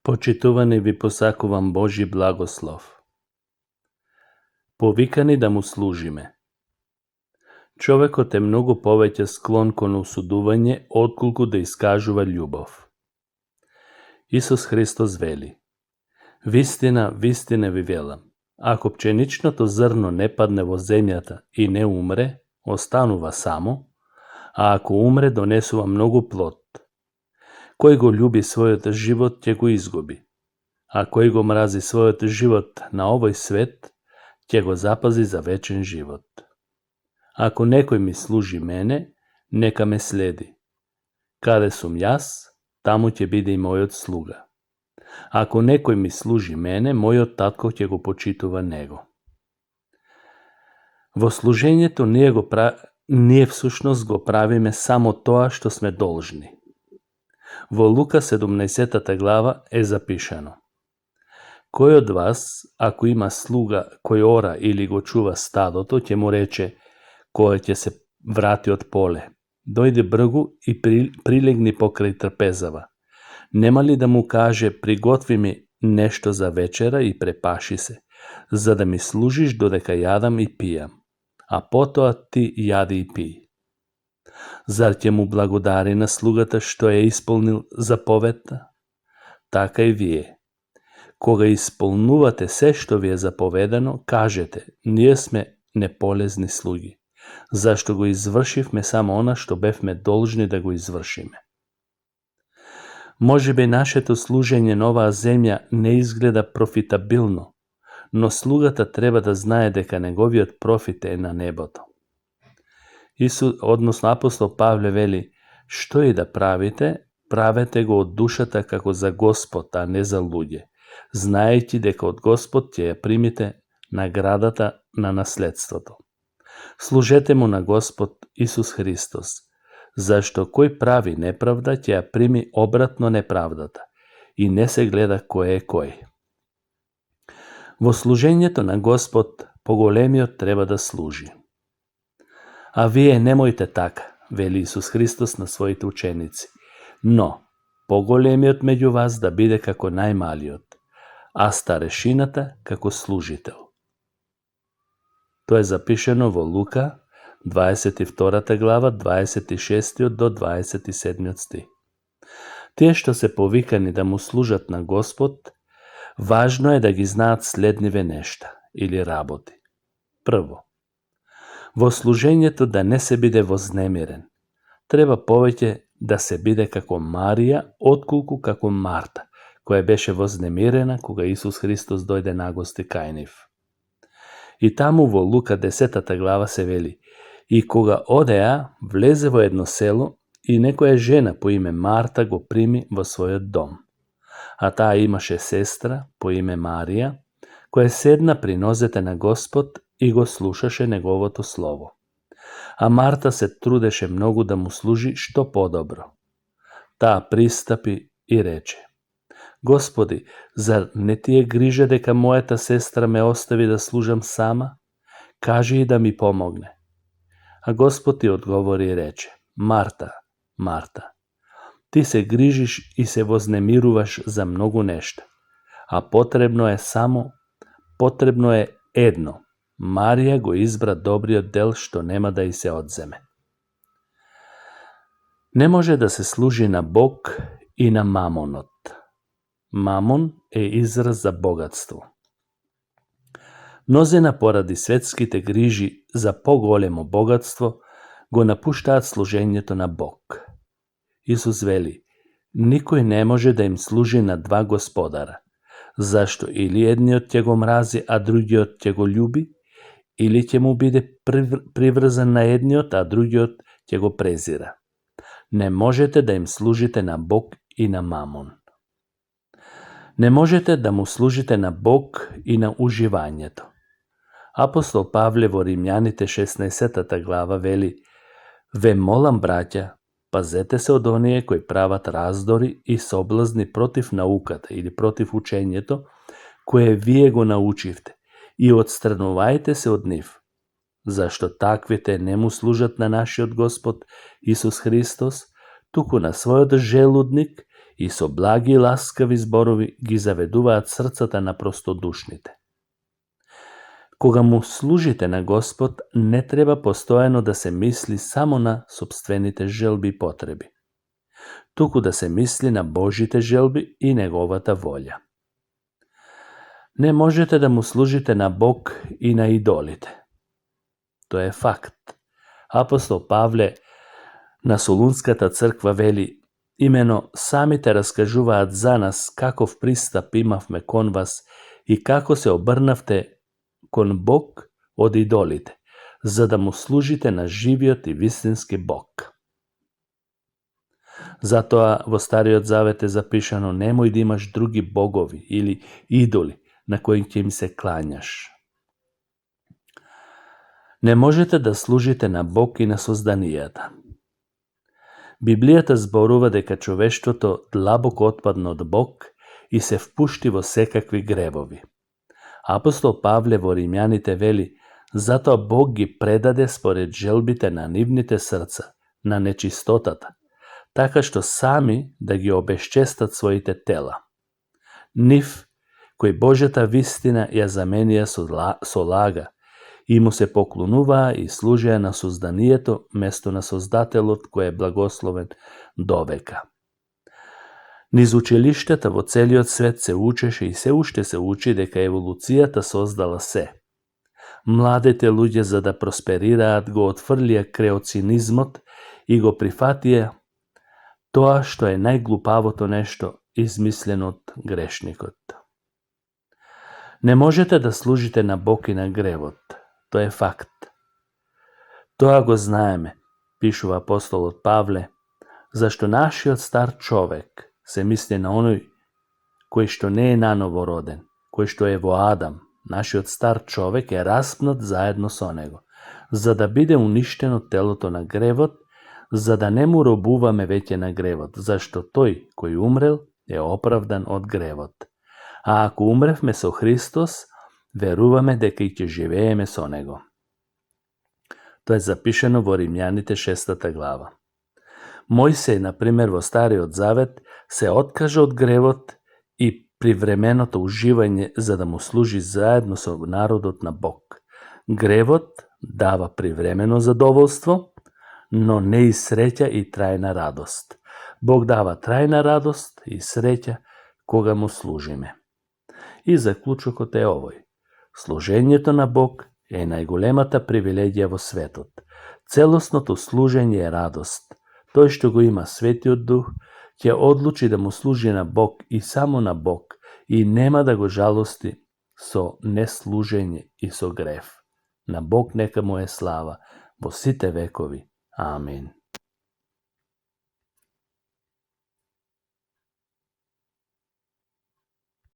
Почитувани ви посакувам Божи благослов. Повикани да му служиме. Човекот е многу повеќе склон кон осудување отколку да искажува љубов. Исус Христос вели: Вистина, вистина ви велам, ако пченичното зрно не падне во земјата и не умре, останува само, а ако умре, донесува многу плод. Кој го љуби својот живот, ќе го изгуби, а кој го мрази својот живот на овој свет, ќе го запази за вечен живот. Ако некој ми служи мене, нека ме следи. Каде сум јас, таму ќе биде и мојот слуга. Ако некој ми служи мене, мојот татко ќе го почитува него. Во служењето ние всушност го правиме само тоа што сме должни. Во Лука 17 глава е запишано: Кој од вас, ако има слуга кој ора или го чува стадото, ќе му рече, кој ќе се врати од поле: дојди бргу и прилегни покрај трпезава. Нема ли да му каже: приготви ми нешто за вечера и препаши се, за да ми служиш додека јадам и пијам, а потоа ти јади и пиј. Зар ќе му благодари на слугата што е исполнил заповедта? Така и вие. Кога исполнувате се што ви е заповедано, кажете: ние сме неполезни слуги, зашто го извршивме само она што бевме должни да го извршиме. Може би нашето служење на оваа земја не изгледа профитабилно, но слугата треба да знае дека неговиот профит е на небото. Апостол Павле вели: што и да правите, правете го од душата како за Господ, а не за луѓе, знаејќи дека од Господ ќе ја примите наградата на наследството. Служете му на Господ Исус Христос, зашто кој прави неправда ќе ја прими обратно неправдата и не се гледа кој е кој. Во служењето на Господ поголемиот треба да служи. А вие немојте така, вели Исус Христос на своите ученици, но поголемиот меѓу вас да биде како најмалиот, а старешината како служител. Тоа е запишено во Лука 22 глава, 26 до 27 стих. Тие што се повикани да му служат на Господ, важно е да ги знаат следниве нешта или работи. Прво, во служењето да не се биде вознемирен. Треба повеќе да се биде како Марија, отколку како Марта, која беше вознемирена кога Исус Христос дојде на гости кај нив. И таму во Лука 10 глава се вели: и кога одеа, влезе во едно село и некоја жена по име Марта го прими во својот дом. А таа имаше сестра по име Марија, која седна при нозете на Господ и го слушаше неговото слово. А Марта се трудеше многу да му служи што подобро. Таа пристапи и рече: Господи, зар не ти е грижа дека мојата сестра ме остави да служам сама? Кажи и да ми помогне. А Господ ти одговори и рече: Марта, Марта, ти се грижиш и се вознемируваш за многу нешта, а потребно е едно. Марија го избра добриот дел што нема да ѝ се одземе. Не може да се служи на Бог и на мамонот. Мамон е израз за богатство. Мнозина поради светските грижи за поголемо богатство го напуштаат служењето на Бог. Исус вели: никој не може да им служи на два господара, зашто или едниот ќе го мрази, а другиот ќе го љуби, или ќе му биде приврзан на едниот, а другиот ќе го презира. Не можете да им служите на Бог и на мамон. Не можете да му служите на Бог и на уживањето. Апостол Павле во Римјаните 16 глава вели: ве молам, браќа, пазете се од оние кои прават раздори и соблазни против науката или против учењето, кое вие го научивте, и отстранувајте се од нив, зашто таквите не му служат на нашиот Господ Исус Христос, туку на својот желудник и со благи и ласкави зборови ги заведуваат срцата на простодушните. Кога му служите на Господ, не треба постојано да се мисли само на сопствените желби и потреби, туку да се мисли на Божите желби и Неговата волја. Не можете да му служите на Бог и на идолите. Тоа е факт. Апостол Павле на Солунската црква вели: имено самите раскажуваат за нас каков пристап имавме кон вас и како се обрнавте кон Бог од идолите, за да му служите на живиот и вистински Бог. Затоа во Стариот Завет е запишано: немој да имаш други богови или идоли на кои ќе им се клањаш. Не можете да служите на Бог и на созданијата. Библијата зборува дека човештвото длабоко отпадна од Бог и се впушти во секакви гревови. Апостол Павле во Римјаните вели: затоа Бог ги предаде според желбите на нивните срца, на нечистотата, така што сами да ги обесчестат своите тела. Нив, кои Божјата вистина ја заменија со лага, и му се поклонуваа и служеа на созданието место на Создателот кој е благословен довека. Низ училиштата во целиот свет се учеше и се уште се учи дека еволуцијата создала се. Младите луѓе, за да просперираат, го отфрлија креоцинизмот и го прифатија тоа што е најглупавото нешто измислено од грешникот. Не можете да служите на Бог и на гревот. Тоа е факт. Тоа го знаеме, пишува апостолот Павле, зашто нашиот стар човек, се мисли на оној кој што не е наново роден, кој што е во Адам, нашиот стар човек е распнат заедно со него, за да биде уништено телото на гревот, за да не му робуваме веќе на гревот, зашто тој кој умрел е оправдан од гревот. А ако умревме со Христос, веруваме дека и ќе живееме со него. Тоа е запишено во Римјаните 6 глава. Мојсей, например, во Стариот Завет, се откажа од гревот и привременото уживање за да му служи заедно со народот на Бог. Гревот дава привремено задоволство, но не и среќа и трајна радост. Бог дава трајна радост и среќа кога му служиме. И заклучокот е овој: служењето на Бог е најголемата привилегија во светот. Целосното служење е радост. Тој што го има Светиот Дух ќе одлучи да му служи на Бог и само на Бог и нема да го жалости со неслужење и со грев. На Бог нека му е слава во сите векови. Амин.